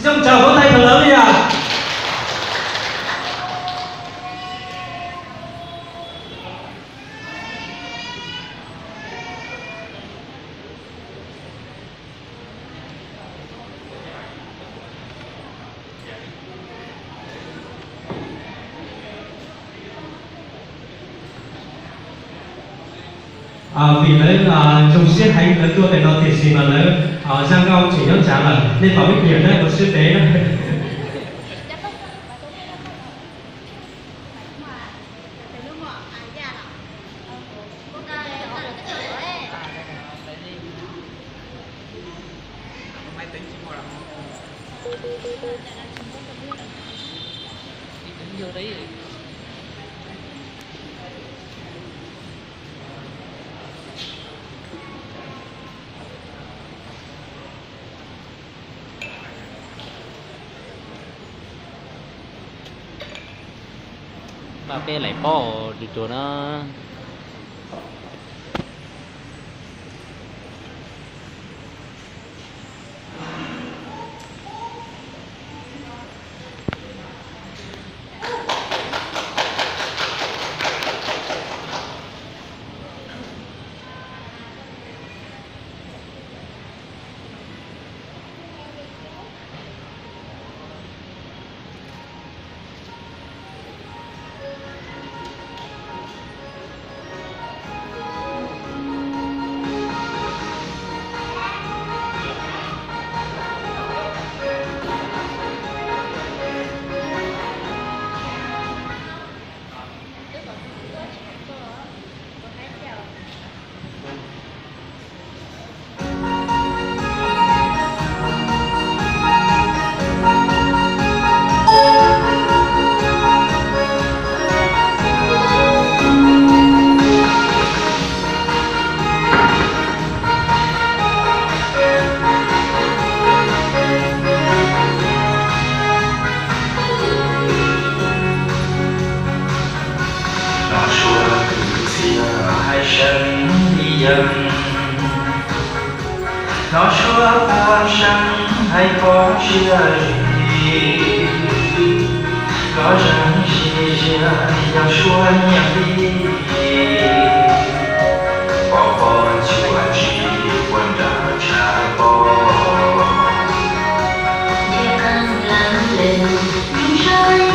Trong trào pháo tay thật lớn đi ạ. Vim lawv zoo siab heev, lawv tuaj tes no tiam sis mas lawv zaj nkauj tseem nyob ntshav lawm, nej pom ib pliag na, ua siab peb na. Npaj peb laim pob tus tsuas na. Hnov suab kwv txhiaj hais seev ib yam, hnov suab pab seev hais qhov siab zim, los zeeg zij ziag yog suab nyiaj li, pov pob tsuas tsis ua nram tshav pob. Ntiag qeej lees lees zoo saib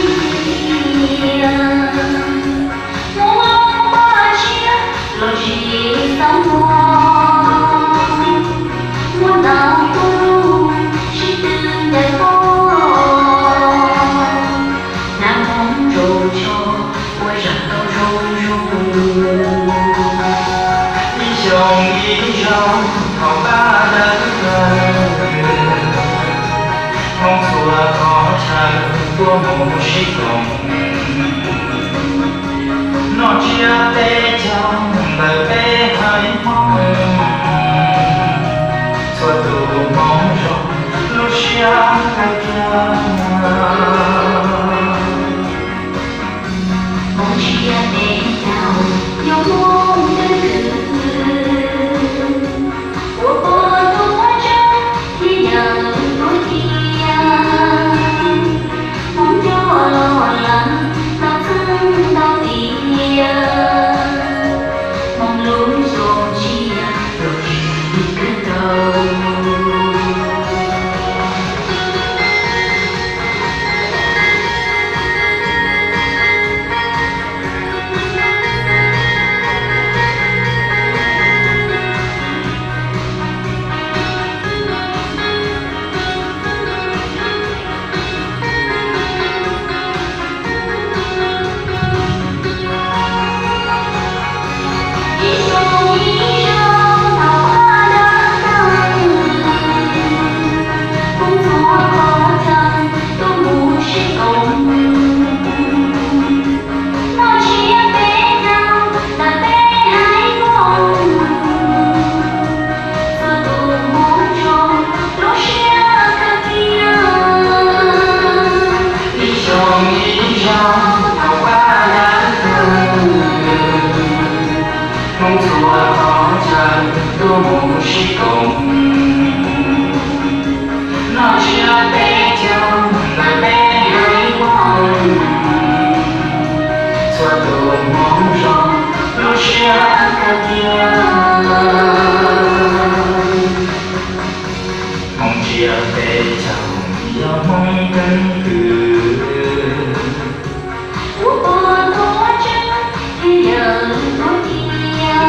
tiag, muaj mob paj tshiab los tsis xav muag, muaj ntau tub lub sib tw ncaim pob, hnav hmoov zoo tsho ua zam tau zoo zoo. Ib xyoos ib zaug thaum pab dawb plaws, Hmoob txhua qhov chaw tuaj mus sib koom, noj tsiab peb caug ntawm peb haiv Hmoob, txhua tus Hmoob zoo lub siab kawg kiag. Hmoob tsiab peb caug yog Hmoob twb khwv, ua pog tuaj muab tseeb thiab yawm tuaj cia, Hmoob nruab los lees tau txheeb tau tiam, Hmoob lub xyoo tsiab luag zim kawg nkaus. Ib xyoos ib zaug thaum pab dawb plaws, Hmoob txhua qhov chaw tuaj mus sib koom, noj tsiab peb caug ntawm peb haiv Hmoob, txhua tus Hmoob zoo lub siab kawg kiag. Ib xyoos ib zaug thaum pab dawb plaws, Hmoob txhua qhov chaw tuaj mus sib koom, noj tsiab peb Zoo lub siab kawg tiag. Hmoob tsiab peb caug yog Hmoob keeb kwm. Ua pog ntxoog muab tseeb, twb yog lub kub cia.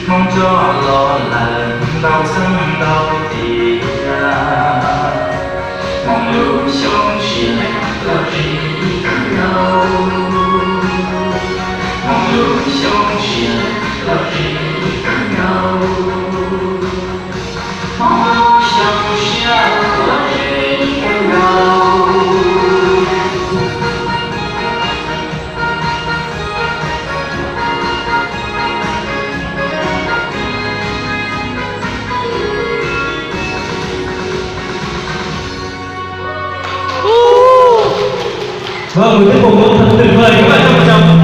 Hmoob coj los lawm ntau txheeb ntau tiam. Hmoob lub xyoo siab los zis ib kawm nkaus. Hmoob lub xyoo siab los zis ib kawm nkaus. Hmoob lub xyoo siab los zis ib kawm nkaus. Vâng, một tiết mục cũng thật tuyệt vời. Các bạn cho một tràng pháo